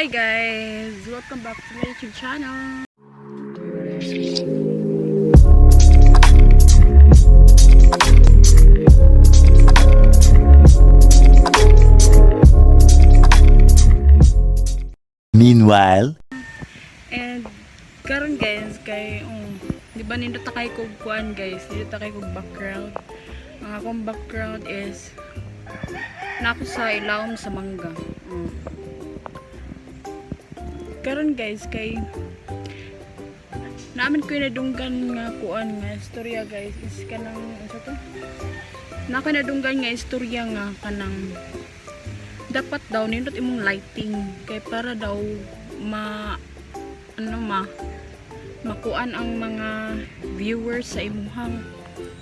Hi guys! Welcome back to my YouTube channel! Meanwhile, And karon guys, kay di ba nindot na kay kog kuan guys, nindot na kay kog background. Ang akong background is nako sa ilawom sa mangga. Karon guys, kay namin ko nadunggan nga kuan nga istorya guys is kanang unsa to? Nako nadunggan nga istorya nga kanang dapat daw nindot imong lighting kay para daw ma ano ma makuan ang mga viewers sa imuhang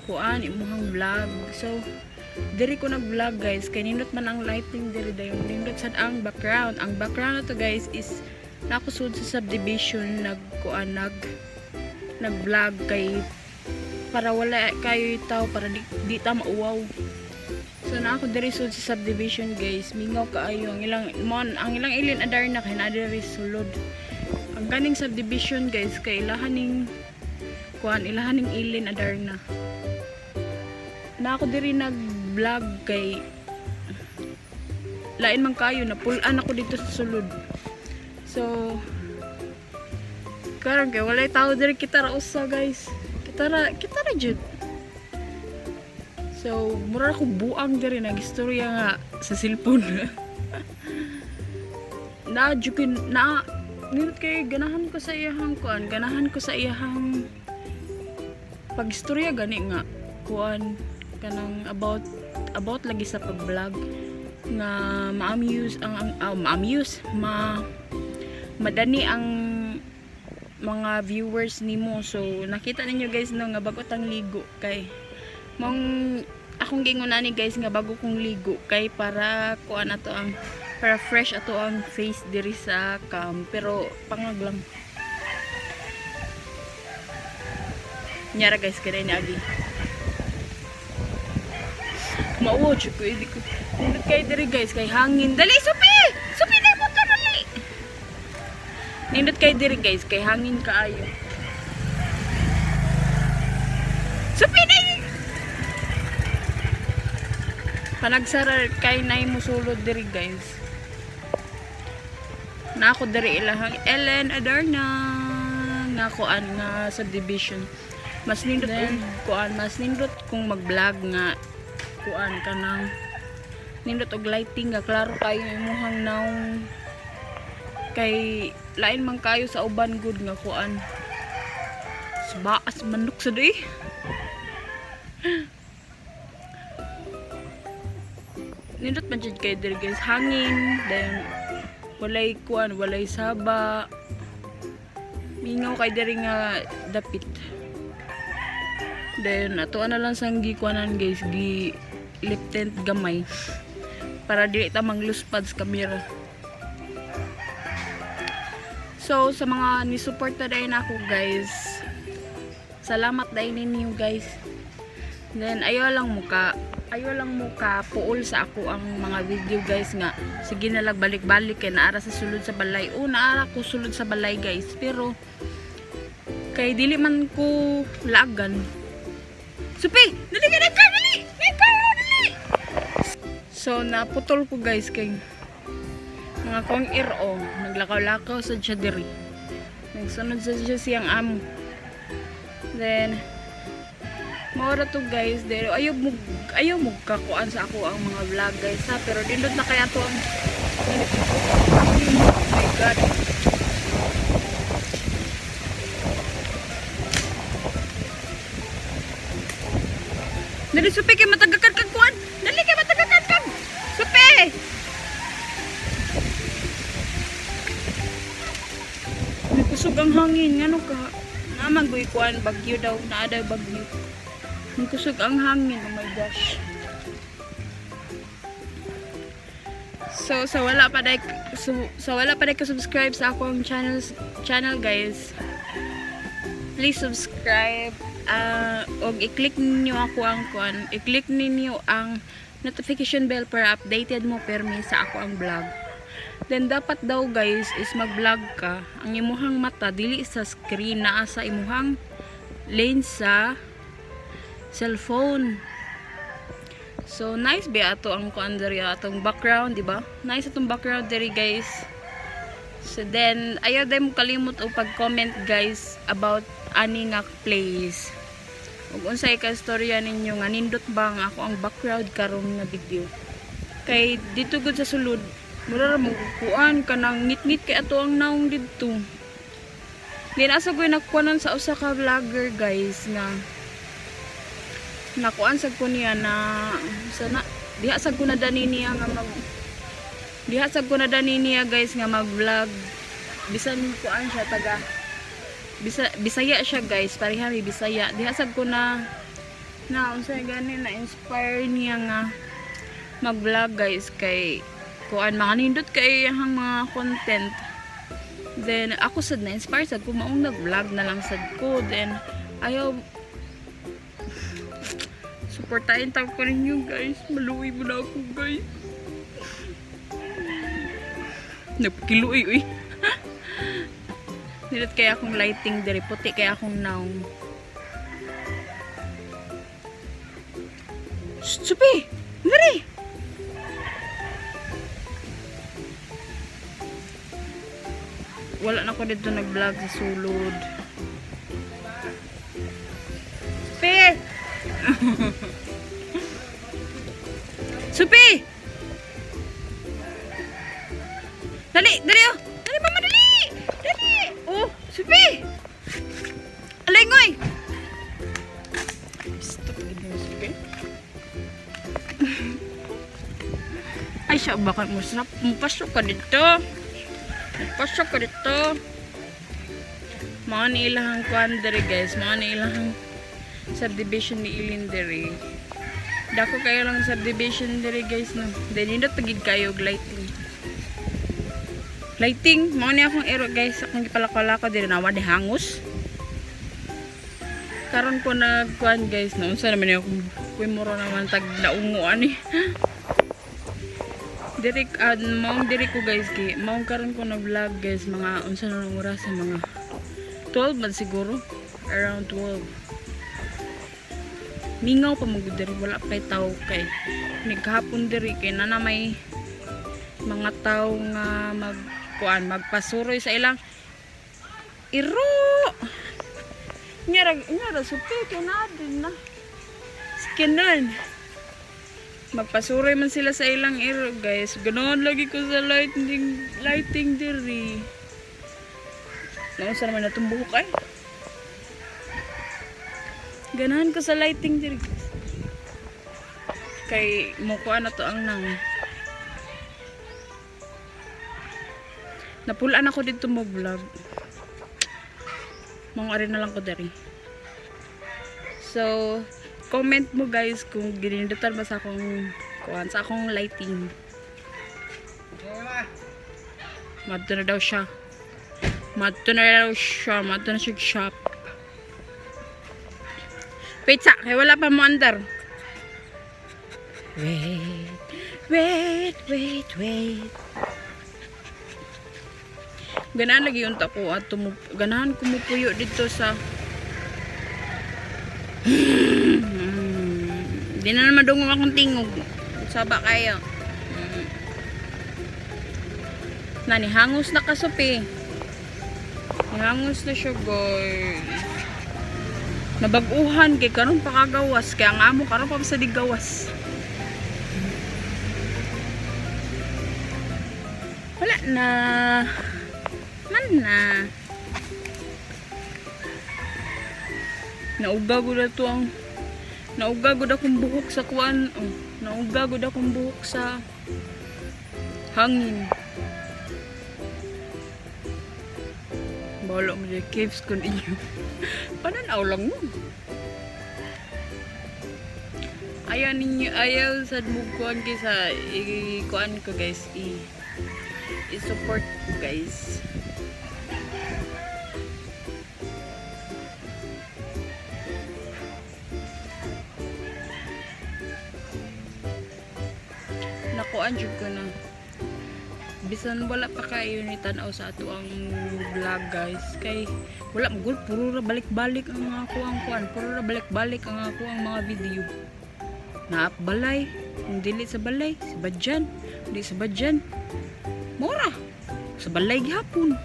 kuan imuhang vlog. So diri ko nag vlog guys kay nindot man ang lighting diri, dayon nindot sad ang background. Ang background na to guys is nakusud sa subdivision, nagkuan, nag vlog kay para wala kayo tao, para di ta mauwaw. So na ako diri sud sa subdivision guys, mingaw kaayo ang ilang mon, ang ilang ilin adar na kay naa diri sulod. Ang ganing subdivision guys kay ilahan ning kuan, ilahan ning ilin adarna. Na ako diri nag vlog kay lain man kayo na pulan ako dito sa sulod. So karon kay walay tao diri, kita ra usa guys. Kita ra jud. So mura ko buang diri nagistorya nga sa cellphone. Na jukin na nindot kay ganahan ko sa iyahang kuan, ganahan ko sa iyahang pagistorya gani nga kuan kanang about lagi sa pag-vlog nga ma-amuse ang ma-amuse, ma madani ang mga viewers nimo. So nakita ninyo guys no nga bago tang ligo kay mong akong gingon ani guys nga bago kong ligo kay para kuan ato ang para fresh ato ang face diri sa cam, pero pangag lang nyara guys kay ni agi mauwo jud ko hindi ko nindot kay diri guys kay hangin. Dali supi supi na motor, dali. Nindot kay diri guys kay hangin kaayo. Supi na. Panagsara kay nay musulod diri guys. Na ako diri ilahang Ellen Adarna nga kuan nga subdivision. Mas nindot og kuan, mas nindot kung mag-vlog nga kuan kanang nindot og lighting nga klaro kayo imuhang naong kay lain man kayo sa uban good nga kuan. Subaas manok sa di. Nindot man jud kay diri guys, hangin, then walay kuan, walay saba, mingaw kay diri nga dapit. Then ato na lang sang gikuanan guys, gi lip tint gamay para dili ta mangluspad sa camera. So sa mga ni-suporta dahil ako guys, salamat dahil ninyo guys. Then ayaw lang mo ka puol sa ako ang mga video guys nga sige na lang balik-balik kay naara sa sulod sa balay. O naara ko sulod sa balay guys, pero kay dili man ko laagan. Supi, dali ka na ka, dali. Dali ka, dali. So naputol ko guys kay mga kong iro naglakaw-lakaw sa siya diri. Nagsunod sa siya siyang amo. Then maura to guys, pero ayaw mo kakuan sa ako ang mga vlog guys ha, pero dindot na kaya to ang, oh my God. Dali supi kay matagakan kag kuan. Dali kay matagakan kag. Supi. May kusog ang hangin ngano ka? Naman goy kuan bagyo daw, naa daw bagyo. May kusog ang hangin, oh my gosh. So sa wala pa day ka subscribe sa akong channel guys. Please subscribe og i-click ninyo ako ang kuan, i-click ninyo ang notification bell para updated mo permi sa ako ang vlog. Then dapat daw, guys, is mag-vlog ka, ang imuhang mata dili sa screen, naa sa imuhang lens sa cellphone. So nice ba ato ang kuan diri, atong background, di ba? Nice atong background diri, guys. So then ayaw din mo kalimot og pag-comment, guys, about ani nga place. Ug unsay ka istorya ninyo nga nindot ba nga ako ang background karon nga video. Kay dito gud sa sulod, mura ra mo kuan, kanang ngit-ngit kay ato ang naong didto. Then asa ko nakuanan sa usa ka vlogger, guys, nga nakuan sad ko niya na sana diha sad ko na dani niya nga mag diha sad ko na dani niya, guys, nga mag-vlog, bisan kuan siya, taga Bisaya siya, guys, pareha mi Bisaya. Diha sad ko na na unsa gani na inspire niya nga mag-vlog, guys, kay kuan, mga nindot kay ang mga content. Then ako sad na inspire sad ko, maong nag-vlog na lang sad ko. Then ayaw suportahin tao ko ninyo, guys. Maluoy mo na ako, guys. Nagpakiluoy, uy. Nindot kay akong lighting diri, puti kay akong naong. Shh, Supi! Diri! Wala na ko dito nag-vlog sa sulod. Supi! Supi! Dali! Dali oh! Dali, mama! Dali! Dali! Oh! Supi! Alay ngoy! Stop gid mo, Supi. Ay siya, bakit mo snap? Mupasok ka dito. Mupasok ka dito. Mga ni ilahang kuan diri, guys. Mga ni ilahang subdivision ni Ilin diri. Dako kayo lang subdivision diri, guys, no. Then nindot pagid kayo og lighting. Lighting, mao ni akong ero, guys, akong gipalakaw-lakaw diri nawa di hangos. Karon ko nagkuan, guys, no. Unsa naman ni akong kuy, mura naman tag naungo ani. Diri maong diri ko, guys, kay maong karon ko na vlog, guys, mga unsa na ang oras, sa mga 12 man siguro, around 12. Mingaw pa mo gud diri, wala pa kay tao kay nagkahapon diri kay nana may mga tao nga mag kuan, magpasuroy sa ilang iro. Nyara nyara supi kay na din na skinan. Magpasuroy man sila sa ilang iro, guys. Ganoon lagi ko sa lighting lighting diri. Naunsa naman natong buhok ay. Ganahan ko sa lighting diri. Kay mukuha na to ang nang. Napulaan ako dito mo vlog. Mga ari na lang ko diri. So, comment mo, guys, kung ginindutan ba sa akong kuan, sa akong lighting. Madto na daw siya. Madto na daw siya. Madto na siya shop. Wait sa, kay wala pa mo andar. Wait, wait, wait, wait. Ganahan lagi yung tako at ganahan ko mupuyo dito sa. Di na naman dungog akong tingog. Saba kayo. Nani, hangos na kasupi. Nihangos na siya, guys. Nabag-uhan kay karon pa kagawas. Kaya ang amo karon pa sa digawas. Wala na. Man na. Nauga gud to ang nauga gud akong buhok sa kuan. Oh, nauga gud akong buhok sa hangin. Bahala mo dyan, caves kun inyo. Pananaw lang mo. Ayaw ninyo, ayaw sad mo kuan kay sa i kuan ko, guys, i i-support ko, guys. Nakuan jud ko na. Bisan wala pa kayo ni tan-aw sa ato ang vlog, guys, kay wala magul, puro ra balik-balik ang ako ang kuan, puro ra balik-balik ang ako ang mga video. Naap balay, kung dili sa balay, sa badyan, di sa badyan. Mora sa balay gihapon.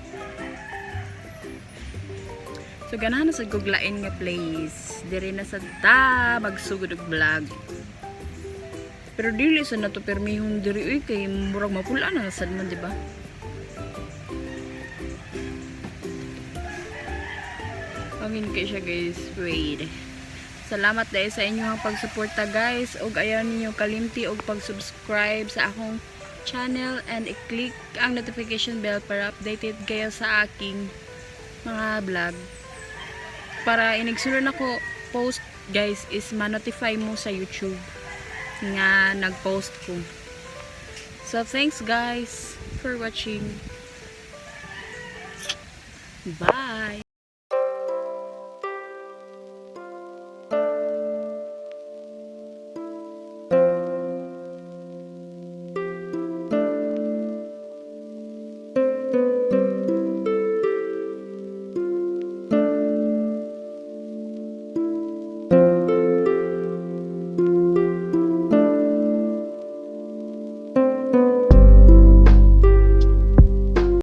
So ganahan na sa guglain nga place. Diri na sa ta magsugod og vlog. Pero dili sa nato permihon diri uy, kay murag mapula na sad man, di ba? Hangin kay siya, guys. Wait. Salamat dahil sa inyong pagsuporta, guys. Og ayaw ninyo kalimti og pag-subscribe sa akong channel and i-click ang notification bell para updated kayo sa aking mga vlog. Para inigsulon ako post, guys, is ma-notify mo sa YouTube nga nag-post ko. So thanks, guys, for watching. Bye!